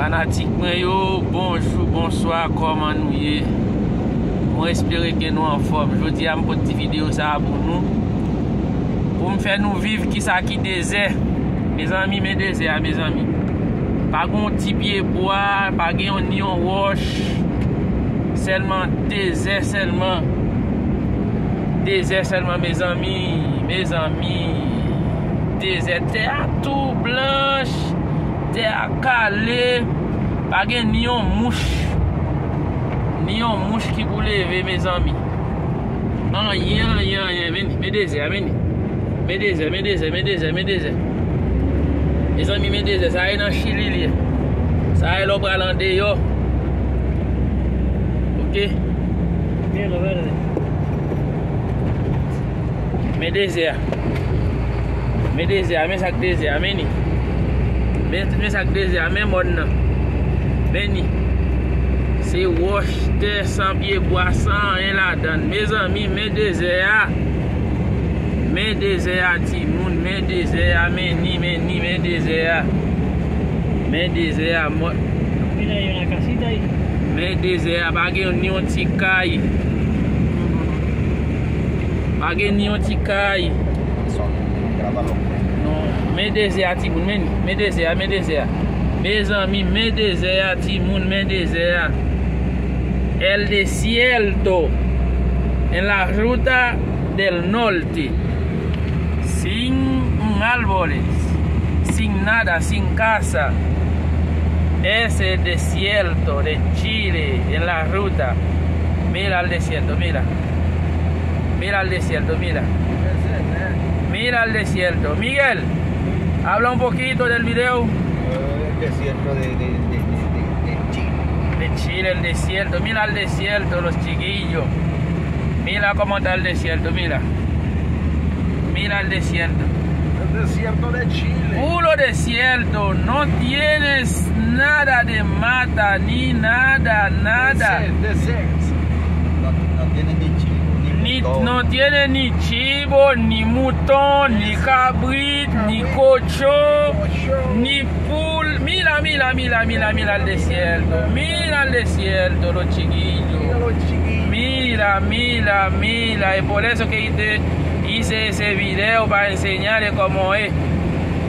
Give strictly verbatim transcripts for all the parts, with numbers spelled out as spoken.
Fanatik mwen yo, bonjou, bonswa, kòman nou ye? Mwen espere ke nou anfòm. Jodi a, m pot ti videyo sa a pou nou, pou m fè nou viv kisa ki dezè. Mezanmi, men dezè a, mezanmi. Pa gen yon ti pye bwa, pa gen yon, ni yon wòch. Sèlman dezè sèlman. Dezè sèlman, mezanmi, mezanmi. Dezè, tè a tou blanch, tè a kale, pa gen ni yon mouch, ni yon mouch ki pou leve, mezanmi. Anyen, anyen, anyen, men, men dezè a, men. Men dezè, men dezè, men dezè, men dezè. Mezanmi, men dezè, sa e nan Chili li ye. Sa e lè w pral andeyò. Ok? Men dezè a. Men dezè a, men sa k dezè a, men ni. Men, men sa k dezè a, men mòn nan. Men ni. Se wòch, tè, san pye bwa, san anyen ladann. Mezanmi, men dezè a. Men dezè a, timoun, men dezè a, men ni, men ni, men dezè a. Men dezè a, mòn. Men dezè a, pa gen ni yon ti kay. Pa gen ni yon ti kay. Non, men dezè a, timoun, men, men dezè a, men dezè a. Mezanmi, men dezè a, timoun, men dezè a. El desierto, en la ruta del norte. Sin árboles, sin nada, sin casa. Es el desierto de Chile en la ruta. Mira el desierto, mira. Mira el desierto, mira. Mira el desierto. Miguel, habla un poquito del video. Eh, el desierto de, de, de, de, de, de Chile. De Chile, el desierto. Mira el desierto, los chiquillos. Mira cómo está el desierto, mira. Mira el desierto. El desierto de Chile. Puro desierto, no tienes nada de mata, ni nada, nada. Desert, desert. No, no tiene ni chivo, ni mouton. No tiene ni chivo, ni mouton, ni kabrit, ni kochon, ni poul. Mira, mira, mira, mira, mira el desierto. Mira el desierto, los chiquillos. Mira, mira, mira. Es por eso que hice, hice ese video para enseñarle cómo es.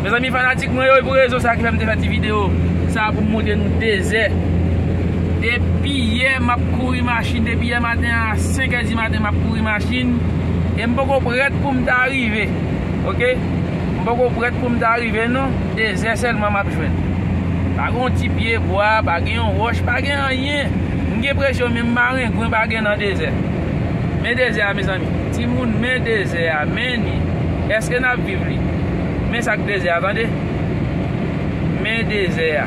Mezanmi, fanatik mwen yo, e pou rezon sa ki fè m te fè ti videyo sa pou m montre nou dezè. Depi yè m ap kouri machin, depi yè maten a senk è di maten m ap kouri machin, e m poko prèt pou m ta rive. Ok? M poko prèt pou m ta rive non, dezè sèlman m ap jwenn. Pa gen yon ti pye bwa, pa gen yon wòch, pa gen anyen. M gen presyon menm marengwen pa gen nan dezè. Men dezè a, mezanmi. Timoun, men dezè a, men ni. Èske n ap viv li? Men sa k dezè a, tande. Men dezè a.